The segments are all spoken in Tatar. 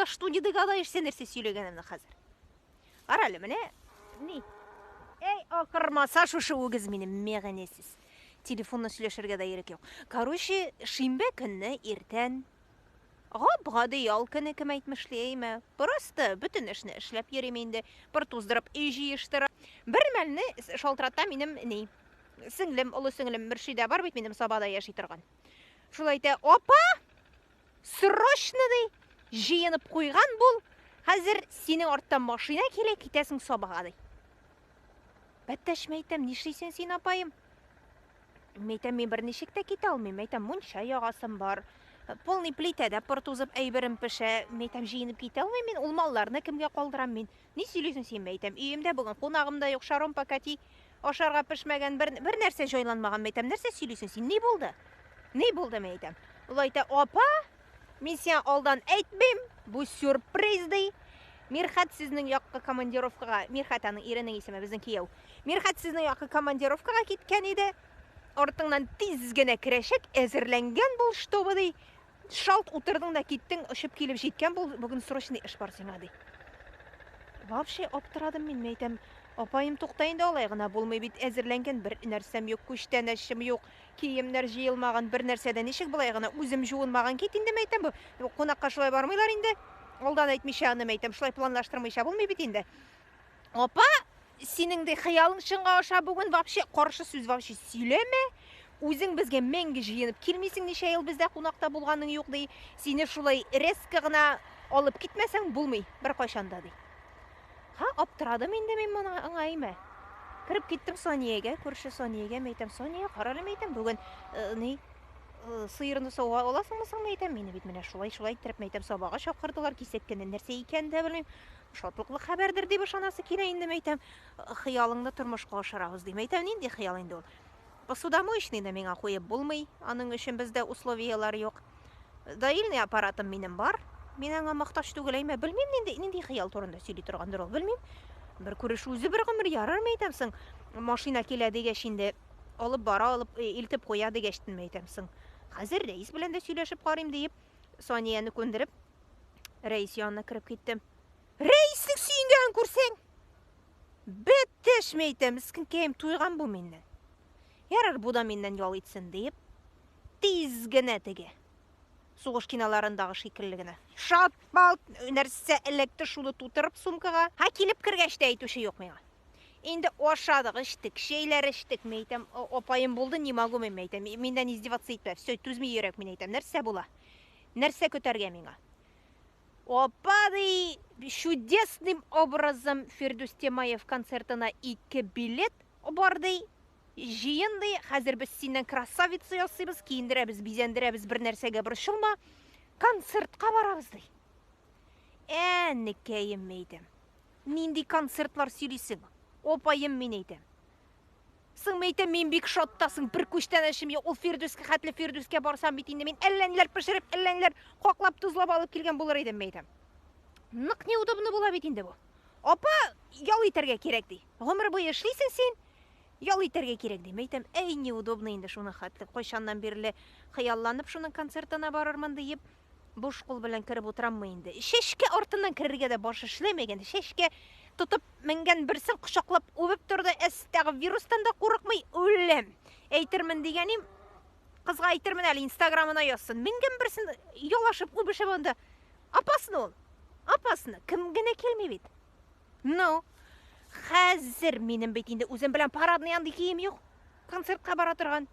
за что не догадаешься нәрсә сөйләгәнемне хәзер. Кара әле, менә ни. Әй, акырмаса шушы үгез минем, мәгънәсез. Телефоннан сөйләшергә дә ирек юк. Короче, шимбә көнне иртән гап-гади ял көне, кем әйтмешли, әйме. Просто бөтен эшне эшләп йөрим инде. Пыр туздырып өй җыештыра. Бер мәлне шалтырата минем ни. Сеңлем, олы сеңлем Мөршидә бар бит минем Сабада яши торган. Шул әйтә, апа, Срочно, ди, җыенып куйган бул, хәзер синең арттан машина килә, китәсең Сабага, ди. Бәттәш, мәйтәм, нишлисең син, апаем? Мәйтәм, мин берничек тә китә алмыйм. Мәйтәм, мунча ягасым бар. Полный плитәдә пыр тузып әйберем пешә. Мәйтәм, җыенып китә алмыйм мин. Ул малларны кемгә калдырам мин? Ни сөйлисең син, мәйтәм. Өемдә бүген кунагым да юк, шаром покати. Ашарга пешмәгән, бер, бер нәрсә җайланмаган, мәйтәм. Нәрсә сөйлисең син? Ни булды? Ни булды, мәйтәм. Ул әйтә, апа, мин сиңа алдан әйтмим, бу сюрприз, ди. Мирхәт сезнең якка командировкага, Мирхәт аның иренең исеме, безнең кияү. Мирхәт сезнең якка командировкага киткән иде. Артыңнан тиз генә керәчәк, әзерләнгән бул, чтобы, ди. Шалт утырдың да киттең, очып килеп җиткән бул, бүген срочный эш бар сиңа, ди. Вообще аптырадым мин, мәйтәм, апаем, тукта инде алай гына булмый бит, әзерләнгән бер нәрсәм юк, күчтәнәчем юк, киемнәр җыелмаган, бер нәрсә дә ничек болай гына, үзем җуынмаган, кит инде, мәйтәм, бу кунакка шулай бармыйлар инде. Алдан әйтмичә аны, мәйтәм, шулай планлаштырмыйча булмый бит инде. Апа, синең ди хыялың чынга аша бүген вообще каршы сүз вообще сөйләмә. Үзең безгә мәңге җыенып килмисең, ничә ел бездә кунакта булганың юк ди. Сине шулай резко гына алып китмәсәң булмый беркайчан да ди. Ха, аптырадым инде мин моны аңа әймә. Кереп киттем Саниягә, күрше Саниягә, мәйтәм, Сания, карале, мәйтәм, бүген э, ни э, сыерны сава аласыңмы соң, мәйтәм, мине бит менә шулай-шулай иттереп, мәйтәм, сабага чакырдылар, кисәк кенә нәрсә икәнен дә белмим. Шатлыклы хәбәрдер дип ышанасы килә инде, мәйтәм. Хыялыңны тормышка ашырабыз дим. Әйтәм, нинди хыял инде ул? Посудомоечный да миңа куеп булмый, аның өчен бездә условияләр юк. Доильный аппаратым минем бар. Мин аңа мохтаҗ түгел, әймә, белмим нинди нинди хыял турында сөйли торгандыр ул, белмим. Бер күреш үзе бер гомер ярар, мәйтәм соң. Машина килә дигәч инде алып бара, алып э, илтеп куя дигәч, мәйтәм соң. Хәзер рәис белән дә сөйләшеп карыйм диеп, Санияне күндереп, рәис янына кереп киттем. Рәиснең сөенгәнен күрсәң! Бетеш, мәйтәм, мескенкәем туйган бу миннән. Ярар, бу да миннән ял итсен диеп, тиз генә теге. Сугыш киноларындагы шикелле генә. Шат-палт, нәрсә эләкте шуны тутырып сумкага. Һә, килеп кергәч тә әйтүче юк миңа. Инде ашадык, эчтек, чәйләр эчтек, мәйтәм, апаем булды, не могу мин, мәйтәм, миннән издеваться итмә, все, түзми йөрәк, мин әйтәм, нәрсә була? Нәрсә көтәргә миңа? Апа, ди, чудесным образом Фирдүс Тямаев концертына ике билет бар, ди, җыен, ди, хәзер без синнән красавица ясыйбыз, киендерәбез, бизәндерәбез, бер нәрсәгә борчылма, концертка барабыз, ди. Әнекәем, мәйтәм. Нинди концертлар сөйлисең? Апаем, мин әйтәм. Соң, мин әйтәм, мин бик шаттасың, бер күчтәнәчем юк. Ул Фирдүскә хәтле Фирдүскә барсам бит инде мин әллә ниләр пешереп, әллә ниләр каклап, тозлап алып килгән булыр идем, мин әйтәм. Нык неудобно була бит инде бу. Апа, ял итәргә кирәк ди. Гомер буе эшлисең син, ял итәргә кирәк ди. Мин әйтәм, әй, неудобно инде шуны хәтле, кайчаннан бирле хыялланып шуның концертына барырмын диеп, Буш кул белән кереп утыраммы инде? Чәчкә артыннан керергә дә баш эшләмәгән. Чәчкә тотып менгән берсен кочаклап үбеп торды. Әстәгъфирустан да курыкмый, үләм. Әйтермен дигәнем, кызга әйтермен әле, инстаграмына язсын. Менгән берсен ялашып үбешеп анда. Опасно ул. Опасно. Кем генә килми бит. Ну, хәзер минем бит инде үзем белән парадный андый кием юк. Концертка бара торган.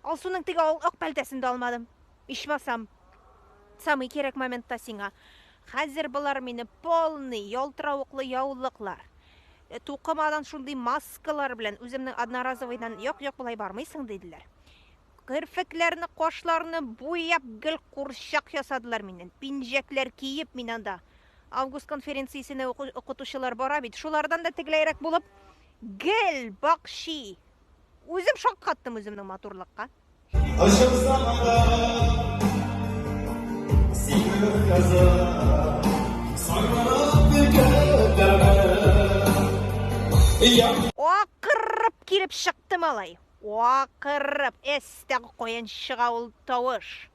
Алсуның теге ак пәлтәсен дә алмадым. Ичмасам, самый кирәк моментта сиңа. Хәзер болар мине полный ялтыравыклы яулыклар, э, тукымадан шундый маскалар белән үземнең одноразовыйдан як-як болай бармыйсың диделәр. Керфекләрне, кашларны буяп гел курчак ясадылар миннән. Пинжәкләр киеп мин анда. Август конференциясенә укытучылар бара бит. Шулардан да тегеләйрәк булып гел бакши Үзем шаккаттым үземнең матурлыкка. Акырып килеп чыкты малай. Акырып. Әстәгъ каян чыга ул тавыш.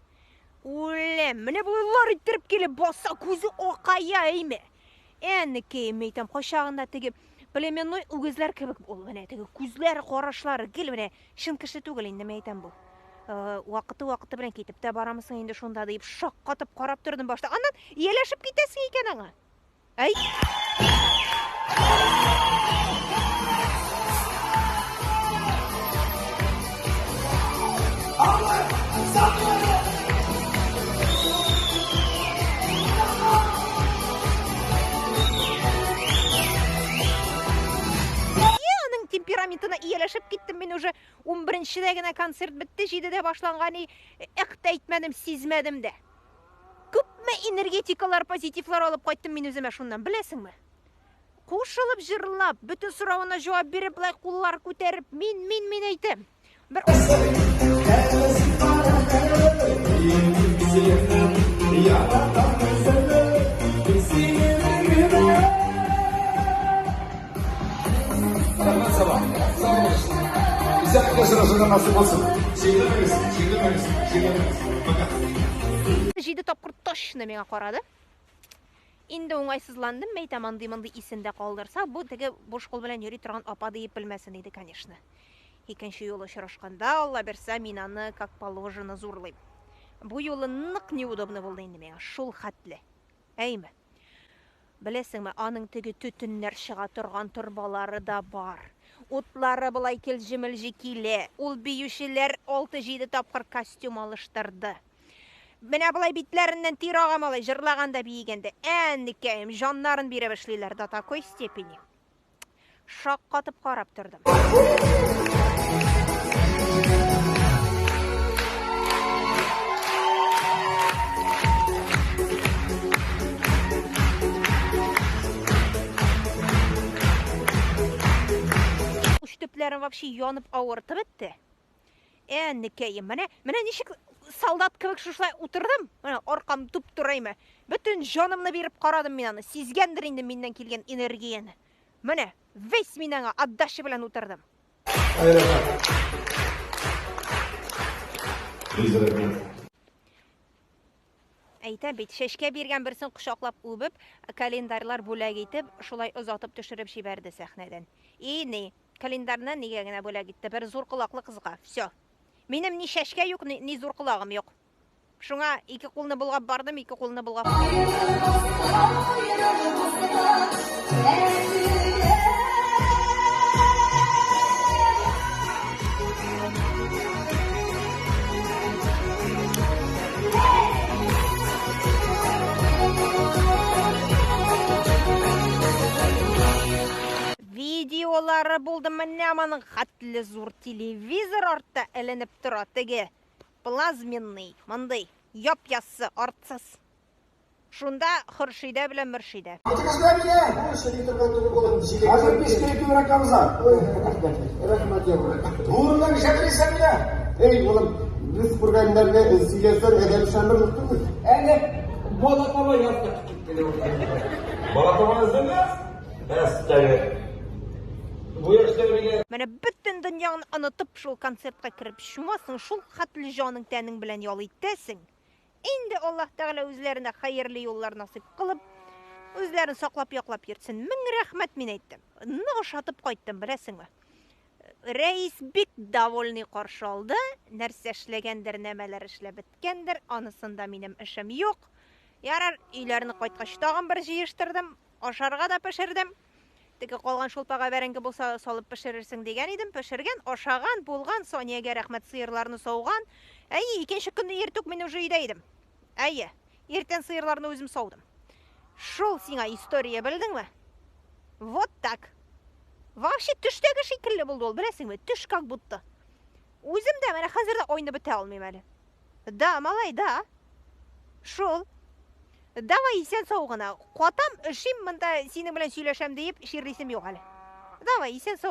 Үләм, менә болай лар иттереп килеп баса, күзе акая әйме. Әнекәем, әйтәм, кайчагында теге племенной үгезләр кебек ул, менә теге күзләре, карашлары гел менә чын кеше түгел инде, мен әйтәм бу. Э, вакыты-вакыты белән китеп тә барамысың инде шунда дип шаккатып карап тордым башта. Аннан ияләшеп китәсең икән аңа. Әй! Аның темпераментына ияләшеп киттем мин уже. 11-дә генә концерт бетте, 7-дә башланган и эх тә әйтмәдем, сизмәдем дә. Күпме энергетикалар, позитивлар алып кайттым мин үземә шуннан, беләсеңме? Кушылып җырлап, бөтен соравына җавап биреп, болай куллар күтәреп, мин, мин, мин әйтәм. Бер Җиде тапкыр точно миңа карады. Инде уңайсызландым, мәйтәм, андый-мондый исендә калдырса, бу теге буш кул белән йөри торган апа диеп белмәсен иде, конечно. Икенче юлы очрашканда, Алла бирсә, мин аны как положено зурлыйм. Бу юлы нык неудобно булды инде миңа, шул хәтле. Әйме? Беләсеңме, аның теге төтеннәр чыга торган торбалары да бар. Утлары болай келҗе-мелҗе килә. Ул биючеләр алты-җиде тапкыр костюм алыштырды. Менә болай битләреннән тир ага малай, җырлаганда, биегәндә. Әнекәем, җаннарын биреп эшлиләр до такой степени. Шаккатып карап тордым. Уч төпләрем вообще янып авыртып бетте. Әнекәем, менә, менә ничек солдат кебек шушылай утырдым. Менә аркам туп-тураймы. Бөтен җанымны биреп карадым мин аны. Сизгәндер инде миннән килгән энергияне. Менә, весь мин аңа отдача белән утырдым. Ай, рәхмәт. Бик рәхмәт. Әйтәм бит, чәчкә биргән берсен кочаклап үбеп, календарьлар бүләк итеп, шулай озатып төшереп җибәрде сәхнәдән. И ни, календарьны нигә генә бүләк итте? Бер зур колаклы кызга. Всё. Минем ни чәчкә юк, ни, ни зур колагым юк. Шуңа ике кулны болгап бардым, ике кулны болгап. Видеолары булды менә моның хәтле зур телевизор артта эленеп тора теге. Плазменный, мондый, яп-яссы, артсыз. Шунда Хөршидә белән Мөршидә. Әйтегез дә мине! Хәзер биш көн түгәрәк кабыза. Рәхмәт, ябрак. Бу урында нишләп йөрисең мине? Эй, улым, без күргәннәрне сөйләсәң, адәм ышанырлык түгел. Әле бала таба яздык киттеләр. Бала таба яздыңмы? Әстәгә. Бу яшьтә мине Менә бөтен дөньяңны онытып шул концертка кереп чумасың, шул хәтле җаның-тәнең белән ял итәсең. Инде Аллаһ Тәгалә үзләренә хәерле юллар насыйп кылып, үзләрен саклап-яклап йөртсен. Мең рәхмәт, мин әйттем. Нык ошатып кайттым, беләсеңме? Рәис бик довольный каршы алды. Нәрсә эшләгәндер, нәмәләр эшләп беткәндер, анысында минем эшем юк. Ярар, өйләрне кайткач тагын бер җыештырдым, ашарга да пешердем. Теге калган шулпага бәрәңге булса салып пешерерсең дигән идем. Пешергән, ашаган, булган. Саниягә рәхмәт, сыерларны сауган. Әйе, икенче көнне иртүк мин уже өйдә идем. Әйе, иртән сыерларны үзем саудым. Шул сиңа история, белдеңме? Вот так. Вообще төштәге шикелле булды ул, беләсеңме? Төш как будто. Үзем дә менә хәзер дә айнып бетә алмыйм әле. Да, малай, да. Шул. Давай исән сау гына. Катам, өшим, монда синең белән сөйләшәм диеп, чирлисем юк әле. Давай, исән сау.